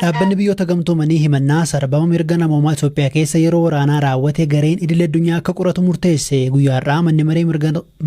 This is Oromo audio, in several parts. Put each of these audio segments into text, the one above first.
Dhaabbanni Biyyoota Gamtoomanii himannaa sarbama mirga namoomaa Itoophiyaa keessa yeroo waraanaa raawwate gareen idil addunyaa akka qoratu murteesse. Guyyaa har'aa manni maree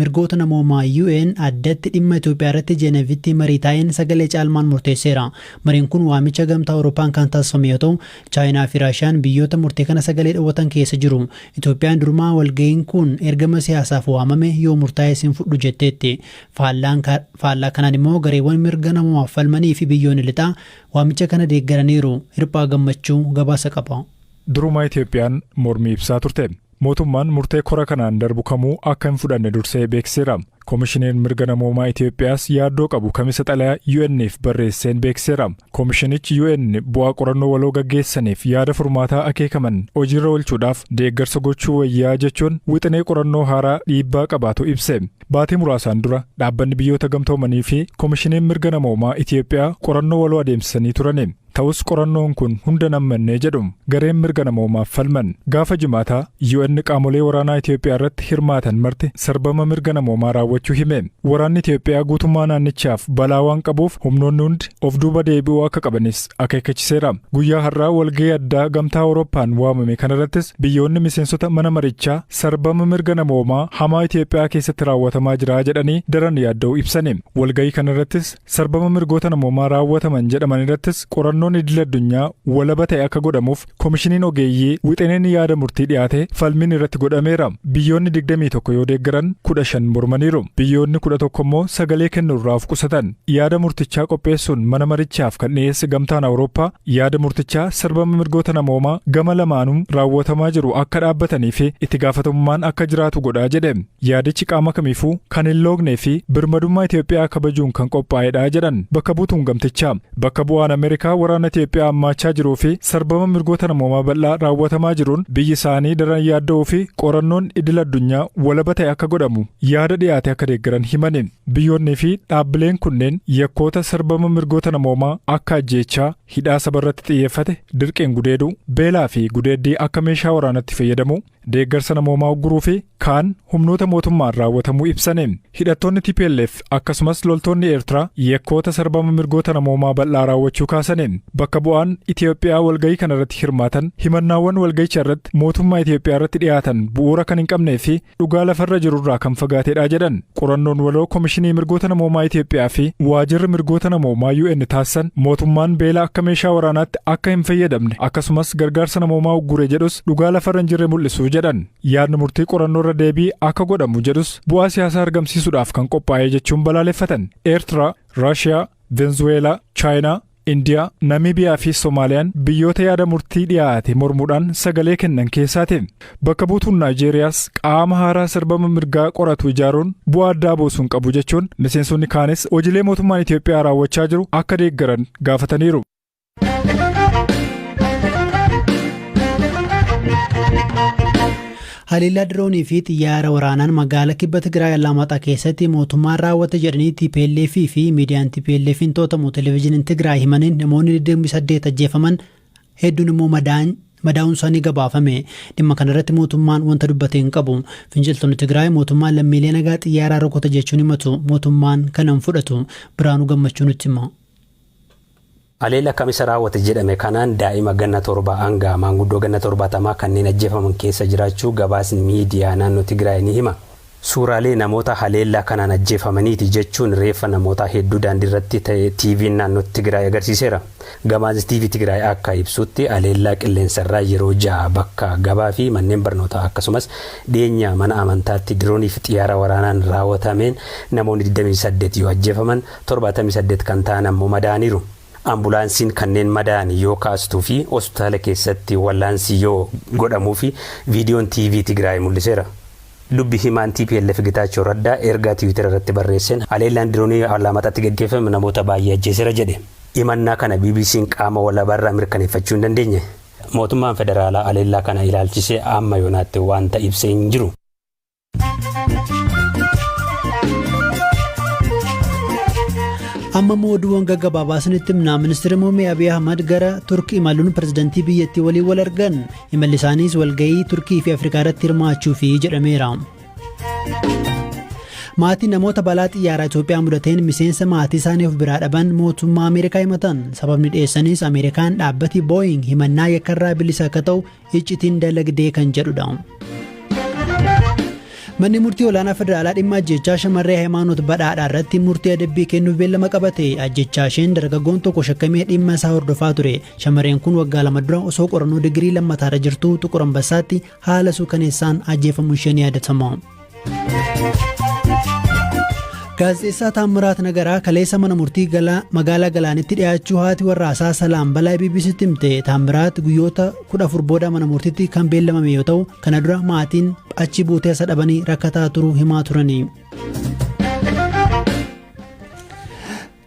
mirgoota namoomaa UN addatti dhimma Itoophiyaa irratti Jeenevitti marii taa'een sagalee caalmaan murteesseera. Mariin kun waamicha Gamtaa Awurooppaan kan taasifame yoo ta'u, Chaayinaa fi Raashiyaan biyyoota murtee kana sagalee dhowwatan keessa jiru. Itoophiyaan durumaa walga'iin kun ergama siyaasaaf waamame yoo murtaa'es hin fudhu jetteetti. Faallaa kanaan immoo gareewwan mirga namoomaaf falmanii fi biyyoonni lixaa waamicha kana deeggaraniiru. Hirphaa Gammachuu gabaasa qaba. Durumaa Itoophiyaan mormii ibsaa turte. Mootummaan murtee kora kanaan darbu kamuu akka hin fudhanne dursee beeksiseera. Komishiniin mirga namoomaa Itoophiyaas yaaddoo qabu Kamisa xalayaa UN'f barreesseen beeksiseera. Komishinichi UN bu'aa qorannoo waloo gaggeessaniif yaada furmaataa akeekaman hojiirra oolchuudhaaf deeggarsa gochuu wayyaa jechuun wixinee qorannoo haaraa dhiibbaa qabaatu ibse. Baatii muraasaan dura dhaabbanni biyyoota gamtoomanii fi komishiniin mirga namoomaa Itoophiyaa qorannoo waloo adeemsisanii turani. Ta'us qorannoon kun hunda hin hammannee jedhu gareen mirga namoomaaf falman. Gaafa Jimaataa UN qaamolee waraanaa Itoophiyaa irratti hirmaatan marti sarbama mirga namoomaa raawwachuu hime. Waraanni Itoophiyaa guutummaa naannichaaf balaa waan qabuuf humnoonni hundi of duuba deebi'uu akka qabanis akeekkachiseera. Guyyaa har'aa walgahii addaa Gamtaa Awurooppaan waamame kanarrattis biyyoonni miseensota mana marichaa sarbama mirga namoomaa hamaa Itoophiyaa keessatti raawwatamaa jira jedhanii daran yaadda'uu ibsani. Walgahii kanarrattis Sarbama mirgoota namoomaa raawwataman jedhaman irrattis qorannoon idil addunyaa walaba ta'e akka godhamuuf komishiniin ogeeyyii wixineen yaada murtii dhiyaate falmiin irratti godhameera. Biyyoonni 21 yoo deeggaran 15 mormaniiru. Biyyoonni 11 immoo sagalee kennuurraa of qusatan. Yaada murtichaa qopheessuun mana marichaaf kan dhiyeesse Gamtaan Awurooppaa yaada murtichaa sarbama mirgoota namoomaa gama lamaanuu raawwatamaa jiru akka dhaabbatanii fi itti gaafatamummaan akka jiraatu godha jedhe. Yaadichi qaama kamiifuu kan hin loognee fi birmadummaa Itoophiyaa kabajuun kan qophaa'edha jedhan bakka buutuun gamtichaa. Bakka bu'aan Ameerikaa waraana Itoophiyaa hammaachaa jiruu fi sarbama mirgoota namoomaa bal'aa raawwatamaa jiruun biyyi isaanii daran yaadda'uu fi qorannoon idil addunyaa walaba ta'e akka godhamu yaada dhiyaate akka deeggaran himani. Biyyoonnii fi dhaabbileen kunneen yakkoota sarbama mirgoota namoomaa akka ajjeechaa, hidhaa sabarratti xiyyeeffate, dirqiin gudeeduu, beelaa fi gudeeddii akka meeshaa waraanatti fayyadamuu, deeggarsa namoomaa ugguruu fi kaan humnoota mootummaan raawwatamuu ibsane. Hidhattoonni tplf akkasumas loltoonni Eertiraa yakkoota sarbama mirgoota namoomaa bal'aa raawwachuu kaasane. Bakka bu'aan Itiyoophiyaa walgahii kanarratti hirmaatan himannaawwan walgahicha irratti mootummaa Itiyoophiyaa irratti dhiyaatan bu'uura kan hin qabnee fi dhugaa lafarra jirurraa kan fagaateedha jedhan. Qorannoon waloo Komishinii Mirgoota Namoomaa Itiyoophiyaa fi Waajirri Mirgoota Namoomaa UN taasisan mootummaan beela akka meeshaa waraanaatti akka hin fayyadamne akkasumas gargaarsa namoomaa uggure jedhus dhugaa lafarra hin jirre mul'isu jedhan. Yaadni murtii qorannoo irra deebii akka godhamu jedhus bu'aa siyaasaa argamsiisuudhaaf kan qophaa'e jechuun balaaleffatan. Eertiraa, Raashiyaa, Venzuweelaa, Chaayinaa, Indiyaa, Namiibiyaa fi Somaaliyaan biyyoota yaada murtii dhiyaate mormuudhaan sagalee kennan keessaati. Bakka buutuun Naayijeeriyaas qaama haaraa sarbama mirgaa qoratu ijaaruun bu'aa addaa buusu hin qabu jechuun miseensonni kaanis hojiilee mootummaan Itoophiyaa raawwachaa jiru akka deeggaran gaafataniiru. Haleellaa diroonii fi xiyyaara waraanaan magaala kibba Tigraay Allaamaaxaa keessatti mootummaan raawwate jedhanii TPLF fi miidiyaan TPLF'n to'atamu televezyiiniin Tigraay himaniin namoonni 28 ajjeefaman hedduun immoo madaa'uun isaanii gabaafame. Dhimma kanarratti mootummaan wanta dubbate hin qabu. Finciltoonni Tigraay mootummaan lammiilee nagaa xiyyaaraan rukuta jechuun himatu. Mootummaan kana hin fudhatu. Biraanuu Gammachuu nutti hima. Haleella Kamisa raawwate jedhame kanaan daa'ima ganna 7 hanga maanguddoo ganna 70 kanneen ajjeefaman keessa jiraachuu gabaasni miidiyaa naannoo Tigraay ni hima. Suuraalee namoota haleellaa kanaan ajjeefamaniiti jechuun reeffa namootaa hedduu daandiirratti ta'e TVn naannoo Tigraay agarsiiseera. Gabaasni TV Tigraay akka ibsutti haleellaa qilleensarraa yeroo 6 bakka gabaa fi manneen barnootaa akkasumas dhiyeenya mana amantaatti diroonii fi xiyyaara waraanaan raawatameen namoonni 28 yoo ajjeefaman 78 kan ta'an ammoo madaa'aniiru. Ambulaansiin kanneen madaa'an yoo kaastuu fi hospitaala keessatti wallaansi yoo godhamuufi viidiyoon TV Tigraay mul'iseera. Dubbi himaan tplf Getaachoo Raddaa ergaa Tiwiitara irratti barreesseen haleellaan diroonii Allaamaxaatti gaggeeffame namoota baayyee ajjeesera jedhe. Himannaa kana BBC'n qaama walabaarraa mirkaneeffachuu hin dandeenye. Mootummaan federaalaa haleellaa kana ilaalchisee amma yoonaatti waanta ibse hin jiru. Amma immoo oduuwwan gaggabaabaa isinitti himna. Ministeerri Muummee Abiy Ahmad gara Turkii imaluun pirezidantii biyyattii waliin wal argan. Imalli isaaniis walgahii Turkii fi Afrikaa irratti hirmaachuufi jedhameera. Maatiin namoota balaa xiyyaaraa Itoophiyaa mudateen miseensa maatii isaanii of biraa dhaban mootummaa Ameerikaa himatan. Sababni dhiyeessanis Ameerikaan dhaabbati Booying himannaa yakkarraa bilisa akka ta'u iccitiin dalagdee kan jedhudha. Manni murtii olaanaa federaalaa dhimma ajjechaa shamarree Hayimaanoot Badhaadhaa irratti murtii adabbii kennuuf beellama qabate. Ajjechaa isheen dargaggoon tokko shakkamee dhimma isaa hordofaa ture. Shamarreen kun waggaa 2 dura osoo qorannoo digirii lammataarra jirtuu Xuqur Ambassaatti haala suukaneessaan ajjeefamuu isheen yaadatama. Gaazexeessaa Taammiraat Nagaraa kaleessa mana murtii magaalaa Galaanitti dhiyaachuu haati warraasaa Salaam Balaa BBCtti himte. Taammiraat guyyoota 14 booda mana murtiitti kan beellamame yoo ta'u, kana dura maatiin achi buutee isa dhabanii rakkataa turuu himaa turani.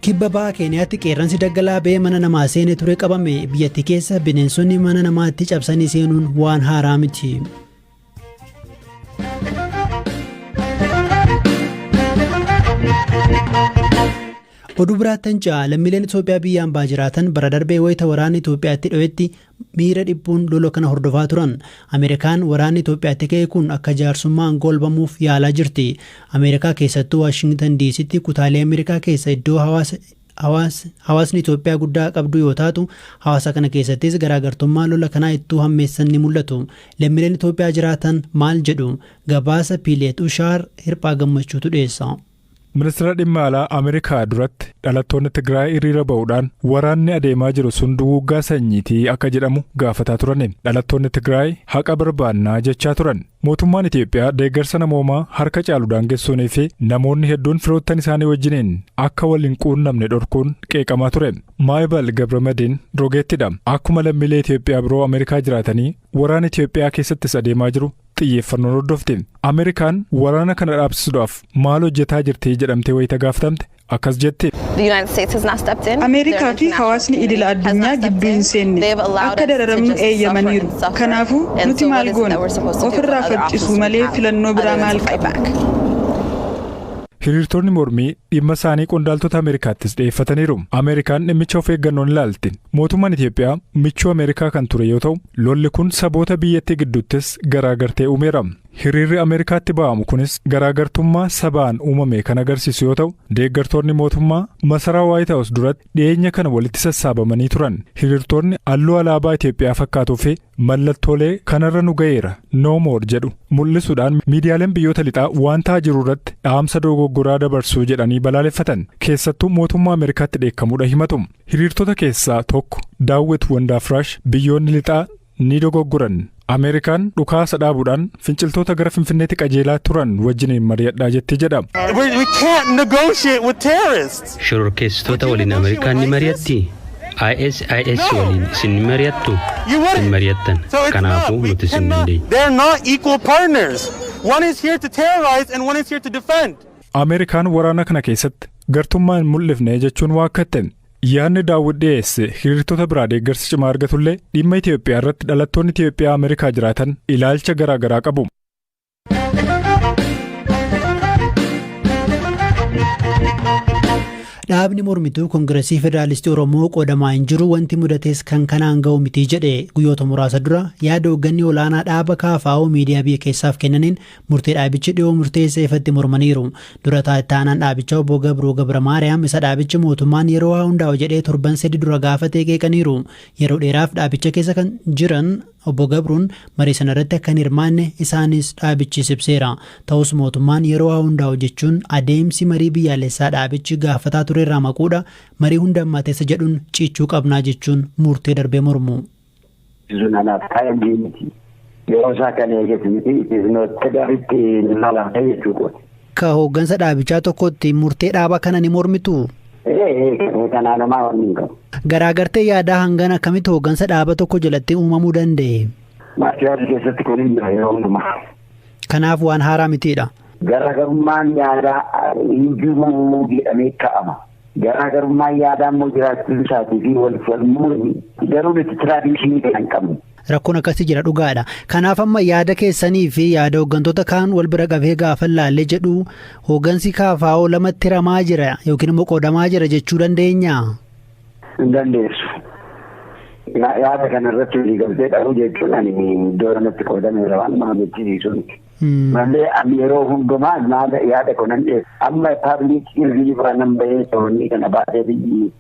Kibba baha Keeniyaatti qeerransi daggalaa ba'ee mana namaa seenee ture qabame. Biyyattii keessa bineensonni mana namaatti cabsanii seenuun waan haaraa miti. Oduu biraatti ja'a lammiileen Itoophiyaa biyya ambaa jiraatan bara darbee wayita waraanni Itoophiyaatti dho'etti miira dhiphuun lola kana hordofaa turan. Ameerikaan waraanni Itoophiyaatti ka'e kun akka jaarsummaan golbamuuf yaalaa jirti. Ameerikaa keessattuu Waashingtan DCtti kutaalee Ameerikaa keessa iddoo hawaasni Itoophiyaa guddaa qabdu yoo taatu, hawaasa kana keessattis garaagartummaa lola kanaa ittuu hammeessan ni mul'atu. Lammiileen Itoophiyaa jiraatan maal jedhu? Gabaasa Piileet Ushaar Hirphaa Gammachuutu dhiyeessa. Ministeera dhimma alaa Ameerikaa duratti dhalattoonni Tigraay hiriira ba'uudhaan waraanni adeemaa jiru sun duguuggaa sanyiitii akka jedhamu gaafataa turan. Dhalattoonni Tigraay haqa barbaannaa jechaa turan. Mootummaan Itoophiyaa deeggarsa namoomaa harka caalu daangessuunii fi namoonni hedduun firoottan isaanii wajjiniin akka wal hin quunnamne dhorkuun qeeqamaa ture. Maayibal Gabramadiin rogeettidha. Akkuma lammiilee Itoophiyaa biroo Ameerikaa jiraatanii waraana Itoophiyaa keessattis adeemaa jiru xiyyeeffannoon hordofti. Ameerikaan waraana kana dhaabsisuudhaaf maal hojjetaa jirti jedhamtee wayita gaafatamte akkas jette. Ameerikaa fi hawaasni idila addunyaa gidduu hin seenne, akka dararamnu eeyyamaniiru. Kanaafuu nuti maal goona? Ofirraa faccisuu malee filannoo biraa maal qabna? Hiriirtonni mormii dhimma isaanii qondaaltota Ameerikaattis dhiyeeffataniiru. Ameerikaan dhimmicha of eeggannoon ilaalti. Mootummaan Itoophiyaa michuu Ameerikaa kan ture yoo ta'u, lolli kun saboota biyyattii gidduuttis garaagartee uumeera. Hiriirri Ameerikaatti ba'amu kunis garaagartummaa sabaan uumame kan agarsiisu yoo ta'u, deeggartoonni mootummaa masaraa Waayit Haawus duratti dhiyeenya kana walitti sassaabamanii turan. Hiriirtonni halluu alaabaa Itoophiyaa fakkaatuu fi mallattoolee kanarra nu ga'eera, "no more" jedhu mul'isuudhaan miidiyaaleen biyyoota lixaa waan ta'aa jiru irratti dhaamsa dogoggoraa dabarsuu jedhanii balaaleffatan. Keessattuu mootummaa Ameerikaatti dheekkamuudha himatu. Hiriirtota keessaa tokko Daawwit Wandaafraash biyyoonni lixaa ni dogoggoran. Ameerikaan dhukaasa dhaabuudhaan finciltoota gara Finfinneetti qajeelaa turan wajjiniin mari'adhaa jetti jedha. Shororkeessitoota waliin Ameerikaan ni mari'atti? ISIS waliin isin ni mari'attu? Hin mari'attan. Kanaafuu nuti isin dandeenya. They're not equal partners. One is here to terrorize and one is here to defend. Ameerikaan waraana kana keessatti gartummaa hin mul'ifne jechuun waakkatte. Yaadni Daawwit dhiyeesse hiriirtota biraa deeggarsa cimaa argatullee, dhimma Itoophiyaa irratti dhalattoonni Itoophiyaa Ameerikaa jiraatan ilaalcha garaa garaa qabu. Dhaabni mormituu Koongiresii Federaalistii Oromoo qoodamaa hin jiru, wanti mudates kan kanaan ga'u miti jedhe. Guyyoota muraasa dura yaada hoogganni olaanaa dhaaba KFO miidiyaa biyya keessaaf kennaniin murtee dhaabichi dhiyoo murteessee ifatti mormaniiru. Dura taa'aan dhaabichaa obbo Gabroo Gabra Maariyaam isa dhaabichi mootummaan yeroo haa hundaa'u jedhee torban 3 dura gaafatee qeeqaniiru. Yeroo dheeraaf dhaabicha keessa kan jiran obbo Gabruun marii sana irratti akka hin hirmaanne isaanis dhaabichi ibseera. Ta'us mootummaan yeroo haa hundaa'u jechuun adeemsi marii biyyaalessaa dhaabichi gaafataa ture irraa maquudha, marii hunda ammateessa jedhuun ciichuu qabnaa jechuun murtee darbee mormu. Sun anaaf kaayamii miti. Yeroo isaa kan eegate miti. It is not gaariitti ilaalamte jechuudha. Ka hooggansa dhaabichaa tokkotti murtee dhaaba kana ni mormitu? Kanaan homaa wanni hin qabu. Garaagartee yaadaa hangana akkamitti hooggansa dhaaba tokko jalatti uumamuu danda'e? Maartii keessatti kun hin jira yeroo hundumaa. Kanaaf waan haaraa mitiidha. Garaagarummaan yaadaa hin jiru jedhamee ka'ama. Garaagarummaan yaadaa immoo jiraachuu isaatii fi wal falmuun garuu nuti tradition kana hin qabnu. Rakkoon akkasii jira, dhugaadha. Kanaaf amma yaada keessanii fi yaada hooggantoota kaan wal bira qabee gaafa laallee jedhu, hooggansi KFO lamatti hiramaa jira yookiin immoo qoodamaa jira jechuu dandeenya? Hin dandeessu. Yaada kana irratti walii galtee dhabuu jechuun ani iddoo kanatti qoodameera waan nama jechisiisu miti. Malee ani yeroo hundumaa yaada kunan dhiyeessa. Amma public irriibaa nan bahee to'annii kana baasee biyyi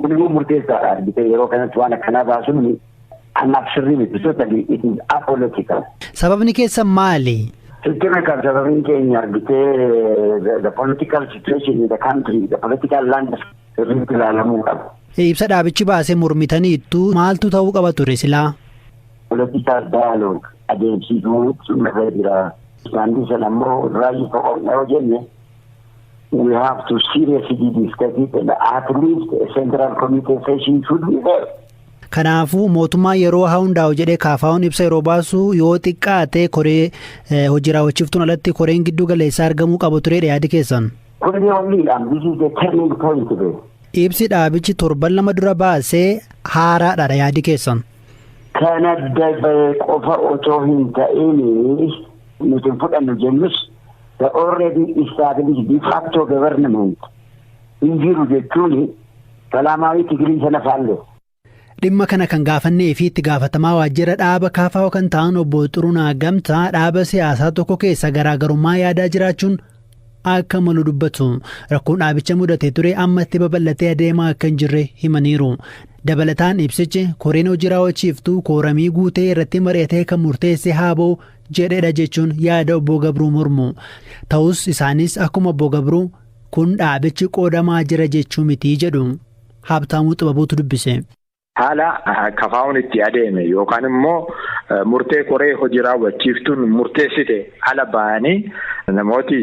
kun immoo murteessaadha, argite, yeroo kanatti waan akkanaa baasuun anaaf sirrii miti. Totally it is apolitical. Sababni keessan maali? Sitti kan sababni keenya, argitee, the political situation in the country, the political landscape sirriitti ilaalamuu qaba. Ibsa dhaabichi baasee mormitaniittu, maaltu ta'uu qaba ture silaa? Political dialogue adeemsisuu irra jira. Isaan sana immoo raayii qoqomna yoo jenne, we have to seriously discuss it and at least a central committee session should be there. Kanaafuu mootummaan yeroo haa hundaa'u jedhee KFO'n ibsa yeroo baasu, yoo xiqqaate koree hojii raawwachiiftuun alatti koreen gidduu galeessaa argamuu qabu turedha yaadi keessan. Kun onlyidhaan, this is the turning point be. Ibsi dhaabichi torban 2 dura baasee haaraadha yaadi keessan. Kan adda ba'e qofa otoo hin ta'in, nuti fudhannu jennus, the already established de facto government hin jiru jechuun ሰላማዊ ትግል sana faalle. Dhimma kana kan gaafannee fi itti gaafatamaa waajjira dhaaba KFO kan ta'an obbo Xurunaa Gamtaa, dhaaba siyaasaa tokko keessa garaagarummaa yaadaa jiraachuun akka malu dubbatu. Rakkoon dhaabicha mudatee ture ammatti babal'atee adeemaa akka hin jirre himaniiru. Dabalataan ibsichi koreen hojii raawwachiiftuu kooramii guutee irratti mari'atee kan murteesse haaboo jedhedha jechuun yaada obbo Gabruu mormu. Ta'us isaanis akkuma obbo Gabruu kun dhaabichi qoodamaa jira jechuu mitii jedhu. Haabtaamuu Xibabuutu dubbise. Haala KFO'n itti adeeme yookaan immoo murtee koree hojii raawwachiiftuun murteessite ala ba'anii namooti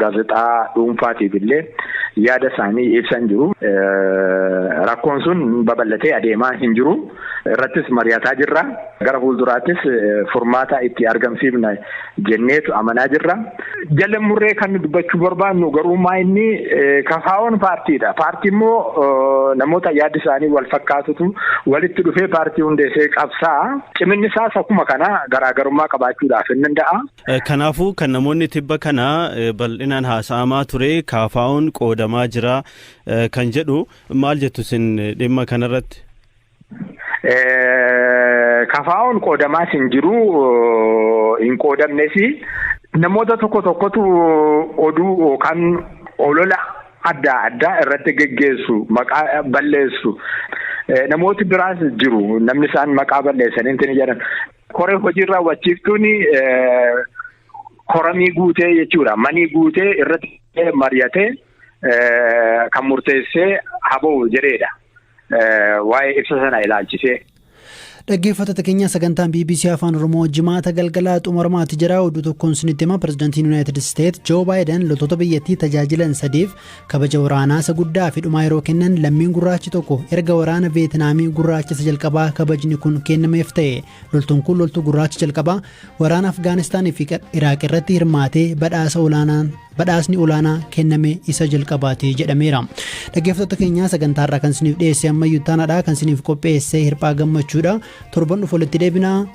gaazexaa dhuunfaatiif illee yaada isaanii ibsan jiru. Rakkoon sun babal'atee adeemaa hin jiru. Irrattis mari'ataa jirra. Gara fuulduraattis furmaata itti argamsiifna jenneetu amanaa jirra. Jala murree kan dubbachuu barbaannu garuu maa inni KFO'n paartiidha. Paartii immoo namoota yaaddi isaanii wal fakkaatutu walitti dhufee paartii hundeessee qabsaa. Ciminni isaas akkuma kana garaagarummaa qabaachuudhaaf hin danda'a. Kanaafuu kan namoonni tibba kana bal'inaan haasa'amaa ture, KFO'n qoodamaa jira kan jedhu, maal jettu isin dhimma kanarratti? KFO'n qoodamaas hin jiru, hin qoodamnes. Namoota tokko tokkotu oduu yookaan olola adda addaa irratti geggeessu, maqaa balleessu. Namooti biraas jiru, namni isaan maqaa balleessanii ni jedhan. Koree hojii raawwachiiftuun koramii guutee jechuudha. Manii guutee irratti mari'atee kan murteessee haboo jedheedha. Waa'ee ibsa sana ilaalchisee. Dhaggeeffattoota keenya, sagantaan BBC Afaan Oromoo Jimaata galgalaa xumuramaatti jira. Oduu tokkoon isinitti hima. Pirezidaantiin Yuunaayitid Isteet Joo Baayiden loltoota biyyattii tajaajilan sadiif kabaja waraanaa isa guddaa fi dhumaa yeroo kennan, lammiin gurraachi tokko erga waraana Veetinaamii gurraacha isa jalqabaa kabajni kun kennameef ta'e. Loltuun kun loltuu gurraacha jalqabaa waraana Afgaanistaanii fi Iraaq irratti hirmaatee badhaasni olaanaa kenname isa jalqabaati jedhameera. Dhaggeeffattoota keenya, sagantaarraa kan isiniif dhiyeesse ammayyuu taanaadha. Kan isiniif qopheesse Hirphaa Gammachuudha. Torban dhufu walitti deebinaa.